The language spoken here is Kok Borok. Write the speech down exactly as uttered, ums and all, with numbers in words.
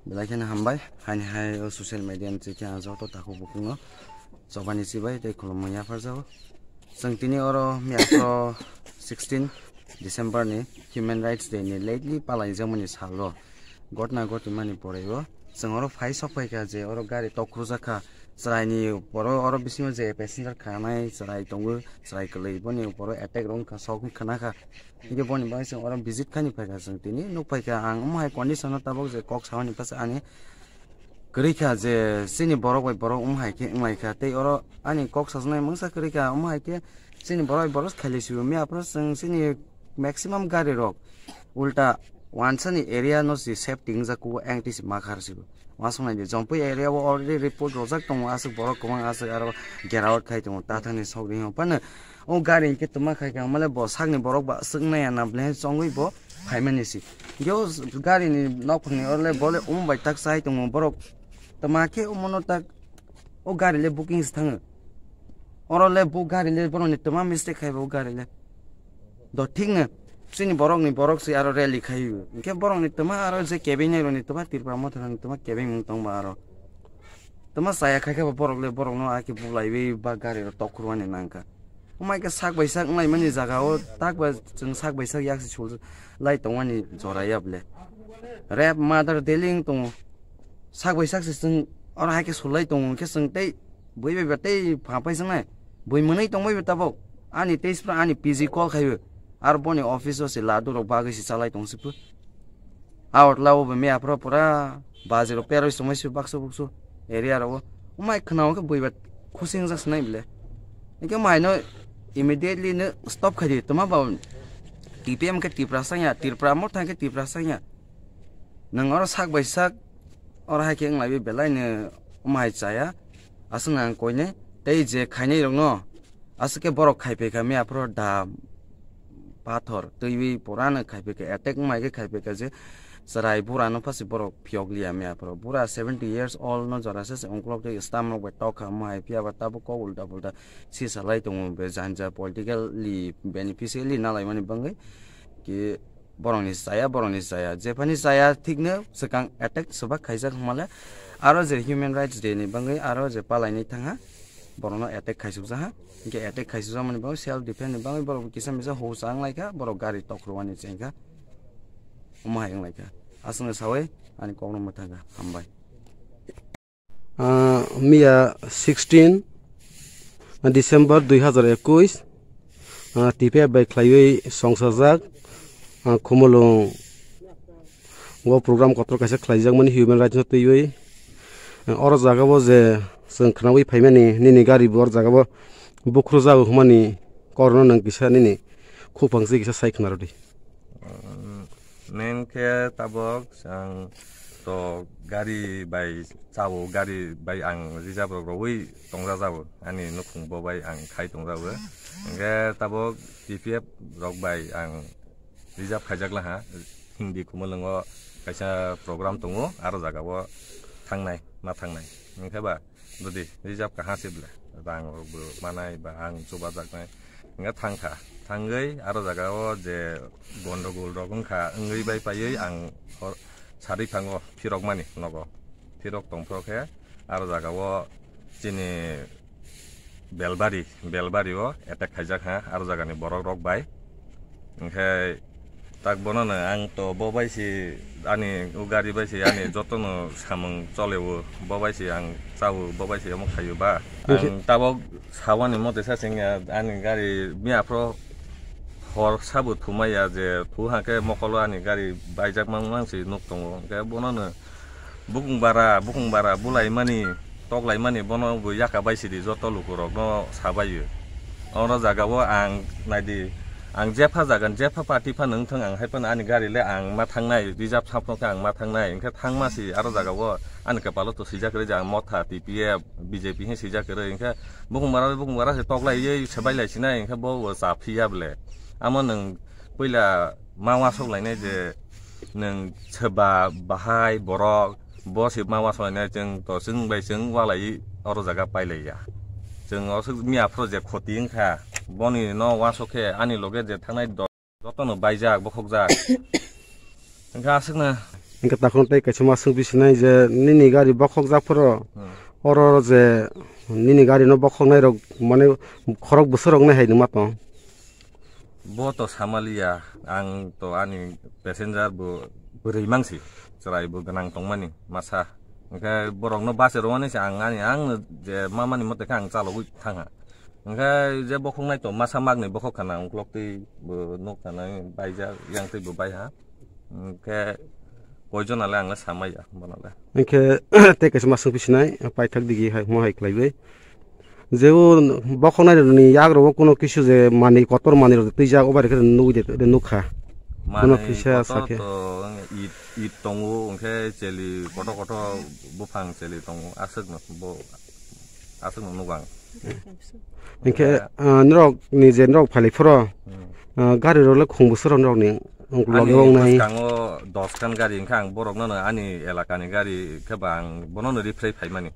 Belai kheno hambai, haini hai o social media ni thwi khe ang joto takhuk bukhukno chobani chibai tei khulumma yapharjago. Chwng tini oro miya phoro sixteen December ni Human Rights Day ni lately palaijakmani salo gotna gotimani porego chwng oro phai sok phaikha je oro gari tokrujak kha, chwraini poro oro bisingo je passenger khanai chwrai tongo, chwrai kwlwi boni poro attack rwngkha, sok wngkha na kha. Hingke boni bagwi chwng oro visit khaini phaikha chwng tini nukphaikha ang omo hai condition o tabuk je kok samani paisa ani kwrwi kha je chini borok bai borok omo hai khe wnglaikha tei oro ani kok sajaknai mungsa kwrwi kha omo hai khe chini borok bai borok khailai sio miya aphuru chwng chini maximum gari rok ulta wansani area no si safety wngjak kubo engti si makhar sio. Wasuknai di Jompui area o already report rojak tongo, aswk borok kwbang aswk aro gera out khai tongo tathangni sok ring phano. O gari hwnkhe twma khai kha, male bo sakni borok ba swk nai ya na ble chongwi bo phaimani si. Yo gari ni nokphang ni orle bole um bai tak chai tongo borok. Twma khe omono tak o gari le booking se thango. Oro le bo gari le borok ni twma mistake khai bo gari le. Do thik no chini borok ni borok se aro rally khai. Hwnkhe borok ni twma aro je kebeng nai rok ni twma Tripura motha ni twma kebeng mung tong ba aro. Twma chaya khai khe bo borok le borok no aki bulaiwi ba gari rok tok khurwani nang kha. Wngmai khe sak bai sak wnglaimani jaga o tak ba chwng sak bai sak yak se sul lai tongmani jora ya bole. Rep mother dealing tongo. Sak bai sak se chwng oro hai khe sul lai tongo hwnkhe chwng tei bui bai ba tei pha pai chwng nai. Bui mwnwi tong bai ba tabok. Ani tei sipra ani P G call khai o. Aro boni office o se ladu rok bagwi se chalai tong sipro. Out la o bumi aphro pura baji rok peroi sumai si baksa buksu area ro. Umai khna o khe bui ba khusing jak sinai bile. Hingke mai no immediately no stop khai di tuma ba T P M khe Tipra sanya, Tipra mor thang khe Tipra sanya. Nang oro sak bai sak oro hai khe wng lai bi belai no umai chaya. Aswk nang koine tei je khainai rok no Aswk khe borok khai phaikha miya phoro da pathor twiwi purano khai phaikha, attack wngmai khe khai phaikha je chwrai burano phasi borok phiyok liya miya phoro. Bura seventy years old no jora se se ungkulok tei stamrok bai tok kha, omo hai phiya ba tabuk kok ulta pulta sisa lai tongo, be janja politically beneficially nalaimani bagwi ki borokni chaya, borokni chaya, jephani chaya thikno swkang attack swbak khaijak hwnmale aro je Human Rights Day ni bagwi aro je palainai thangha borokno attack khaisukjakha. Hingke attack khaisukjakmani bagwi self defense ni bagwi borok kisa misa housa wng lai kha, borok gari tokrwani cheng kha, omo hai wng lai kha. Aswkno sawi ani kokno mwthang kha. Hambai. Ah, miya sixteen December dui hazar ekwis, ah, T P F bai khlaiwi songsajak, ah, Khumulwng o program kotor kaisa khlaijakmani human rights no twiwi. Oro jaga o je chwng khwnawi phaimani nini gari bo oro jaga o bukhrujak hwnmani korno nwng kisa nini khupang se kisa sai khwna rwdi. Main khe tabok ang to gari bai chao, gari bai ang reserve rok rwi tongjajago ani nukhung bo bai ang khai tongjago. Hingkhe tabok T P F rok bai ang reserve khaijak laha, Hindi Khumulwngo kaisa program tongo, aro jaga o thangnai, ma thangnai. Hingkhe ba, jodi reserve kaha se bwle, rang rok bo manai ba ang chubajaknai. Hingkhe thangkha, thangwi aro jaga o je gondogol rok wngkha, wngwi bai paiwi ang hor-, sarwi phango phirok mani nogo. Phirok tongphro khe, aro jaga o chini Belbari, Belbari o attack khaijak ha, aro jagani borok rok bai. Hingkhe tak bono no ang to bo bai si ani o gari bai si ani joto no samung chole o, bo bai si ang chao, bo bai si omo khaio ba. Ang tabok sawani mote sa sing ya, ani gari miya phro hor sabo thumai ya je thu hake mokolo ani gari baijak mang mang si nuk tongo. Hingkhe bono no Bukung bara, bukung bara bulaimani, toklaimani bono bo yaka bai sidi joto lukurokno sabaio. Oro jagao ang naidi, ang jepha jagan, jepha party phano wngthang, ang hai phano ani gari le ang ma thangnai, reserve saphno khe ang ma thangnai, hingkhe thangma si aro jagao ani kwpalo to swijak rwi je ang Motha, T P F, B J P hwnwi swijak rwi, hingkhe bukung bara, bukung bara se toklaiwi se bailai sinai, hingkhe bo bo cha phiya bwle. Amo nwng puila ma uansuk lainai je nwng soba bahai borok bo se ma uansuk lainai, chwng to chwng bai chwng ualai oro jaga pailaiya. Chwng oro miya phuru je khoti wngkha, boni no uansuk khe ani loge je thangnai do-, jotono baijak bokhokjak. Hingkhe aswkno Hwnkhe takhuk tei kaisa ma swng bisinai je nini gari bokhok jak phoro, hmm, oro je nini gari no bokhok nai rok mane khorok bwswk rok nai hai numa tong? Bo to samaliya, ang to ani passenger bo bwrwi mangsi, chwrai bo gwnang tongmani masa. Hwnkhe borok no base rwmani se ang ani ang je mamani mote khe ang chalogwi thangha. Hwnkhe je bokhok nai to masa magni bokhok khana uklok twi bo nuk khana baijak yang twi bo baiha. Hwnkhe koijon ale ang le samaya bono le. Hwnkhe tei kaisa ma swng pisinai paithak digi hai mo hai khlaiwi. Je o bokhok nai ni yak rogo kuno kisu je mani kotor mani rok twijak obai khe nugwi de nukha. Kuno manui kisa kotor sakhe to it, it tongo, hwnkhe cheli kotor kotor buphang cheli tongo, aswk no bo, aswk no nugo ang. Hwnkhe, ah, norok ni je norok phalai phoro, hmm, ah, gari rok le khung bwswk rok norok ni logi ani wng nai? Bwskango dos khan gari, hwnkhe ang borok no ani elaka ni gari khe ba ang bono no rifrei phaimani.